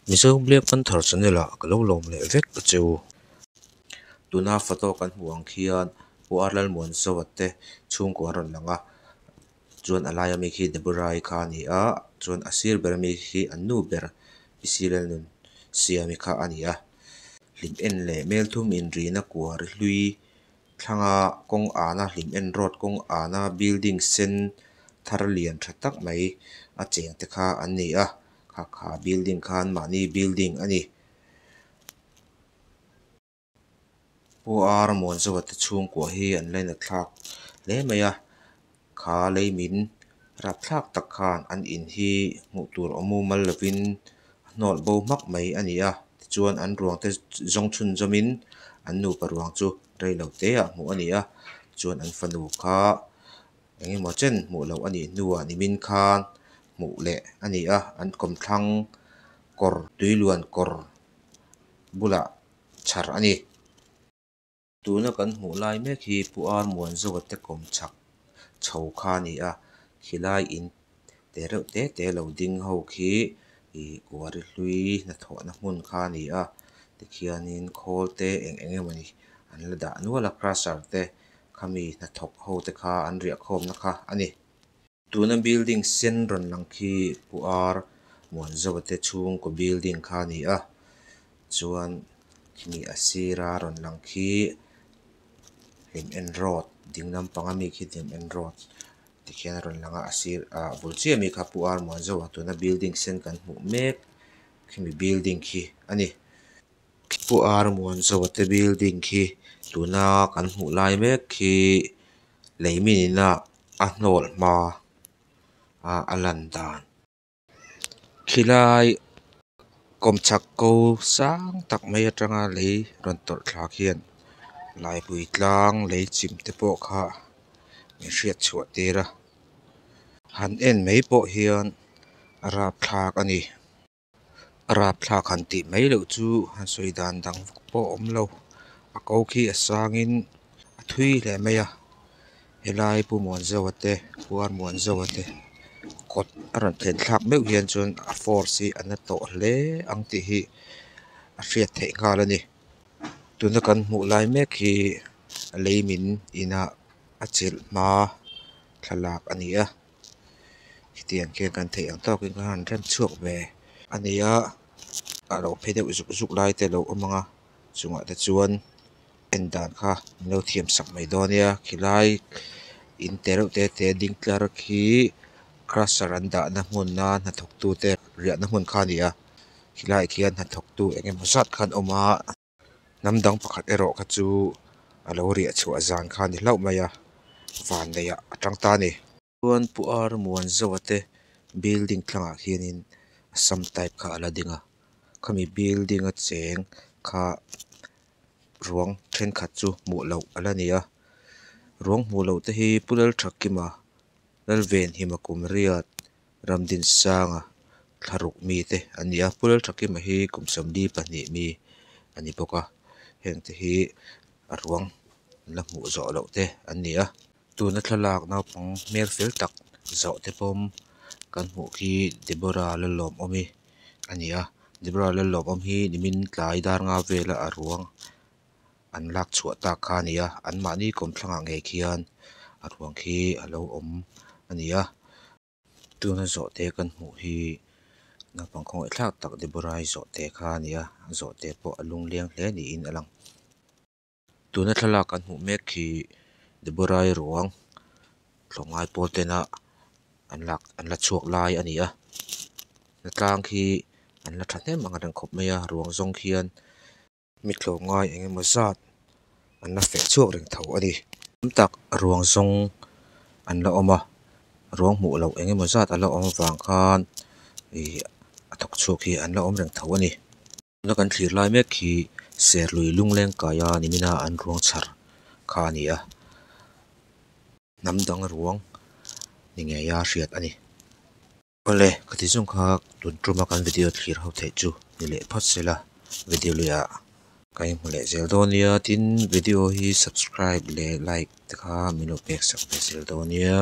Mizo Black Panther channel ah ka lo lawm leh vek a che u. Tuna photo kan hmuh ang khian Pu R Lalmuanzawa te chhungkua an rawn lang a chuan a laia mi khi Deborah-i kha a ni a chuan a sir ber ami khi an nu ber Pi Lalnunsiami kha a ni a hlim en leh melthum inrina kuari hlui thlanga kawng an a hlim en road kawng an a building sen thar lian tha tak mai a cheng te kha an ni a kha kha building kha anmahni building a ni. Pu R Muanzawa te chhungkua hi an lainat thlak hle mai a kha leimin rapthlak tak khan an in hi hmuh tur awm mumal lovin a hnawt bo hmak mai a ni a tichuan an ruang te zawng chhunzawm in an nupa ruang chu reilo te ah hmuh a ni a chuan an fanu kha eng emaw chen hmuh loh a nih hnuah nimin khan hmuh leh a ni a an kawmthlang kawr tui luan kawr bulah chhar a ni. Tuna kan hmuh lai mek hi Pu R Muanzawa te kawmchhak chho kha a ni a khilai in te reuh te te lo ding ho khi ihh kuari hlui hnathawhna hmun kha a ni a tikhianin khawl te eng eng emawni an la dah nual a crusher te khami hnathawk ho te kha an riah khawm na kha a ni. Tuna building sen rawn lang khi Pu R Muanzawa te chhungkaw building kha a ni a chuan khimi a sira rawn lang khi hlim en road ding lampang ami khi hlim en road tikhian a rawn lang a a sir ah a bul chiah ami kha Pu R Muanzawa tuna building sen kan hmuh mek khimi building khi a ni. Pu R Muanzawa te building khi tuna kan hmuh lai mek khi lei min in a a hnawl hma a a lan dan. Khilai kawmchhak ko sang tak mai atanga lei rawn tawlh thla khian laipui tlang lei chim te pawh kha min hriat chhuah tir a han en mai pawh hian a rapthlak a ni a rapthlak han tih mai loh chu han sawi dan dang vak pawh a awm lo a ko khi a sang in a thui hle mai a helai Pu Muanzawa te Pu R Muanzawa te kawt a rawn thlen thlak meuh hian chuan a force hi a na tawh hle ang tih hi a hriat theih nghal a ni tuna kan hmuh lai mek hi a lei min inah a chilh hma thlalak a ni a khitiang khian kan theih ang tawkin kan han rem chhuak ve a ni a a lo phe deuh zuk zuk lai te a lo awm ang a chungah te chuan en dan kha an lo thiam sak mai dawn nia khilai in te reuh te te ding tlar khi crusher an dahna hmuna hnathawk tute riahna hmun kha a ni a khilaiah khian hnathawk tu eng emaw zat kha an awm a hnam dang pakhat erawh kha chu a lo riah chhuah zan kha a ni hlauh mai a vanneih ah a tang ta a ni. Chuan Pu R Muanzawa te building thlangah khianin assam type kha a la ding a khami building a cheng kha ruang thenkhat chu hmuh loh a la ni a ruang hmuh loh te hi Pu Lalthakima Lalvenhima kum riat Ramdinsanga thlaruk mi te an ni a Pu Lalthakima hi kum 42 mi a ni bawk a heng te hi a ruang an la hmuh zawh loh te an ni a tuna thlalak naupang hmel fel tak zawhte pawm kan hmuh khi Deborah Lallawmawmi a ni a Deborah Lallawmawmi hi nimin tlai dar nga vela a ruang an lak chhuah tak kha a ni a anmahni kawmthlangah ngei khian a ruang khi a lo awm a ni a tuna zawhte kan hmuh hi naupang khawngaih thlak tak Deborah-i zawhte kha a ni a zawhte pawh a lungleng hle niin a lang. Tuna thlalak kan hmuh mek khi Deborah-i ruang tlawmngai pawl tena an lak an la chhuak lai a ni a hnatlang khi an la thahnem ang reng khawp mai a ruang zawng khian mi tlawmngai eng emaw zat an la feh chhuak reng tho a ni. Tam tak ruang zawng an la awm a ruang hmuh loh eng emaw zat a la awm avang khan ih a thawk chhuak hi an la awm reng tho a ni. Tuna kan thlir lai mek hi Serlui lungleng kaia nimina an ruang chhar kha a ni a hnam dang ruang ni ngeia hriat a ni. Awle khati zawng kha tun tuma kan video thlir ho theih chu ni leh phawt sela video luiah kan inhmu leh zel dawn nia tin video hi subscribe leh like te kha min lo pek sak ve zel dawn nia.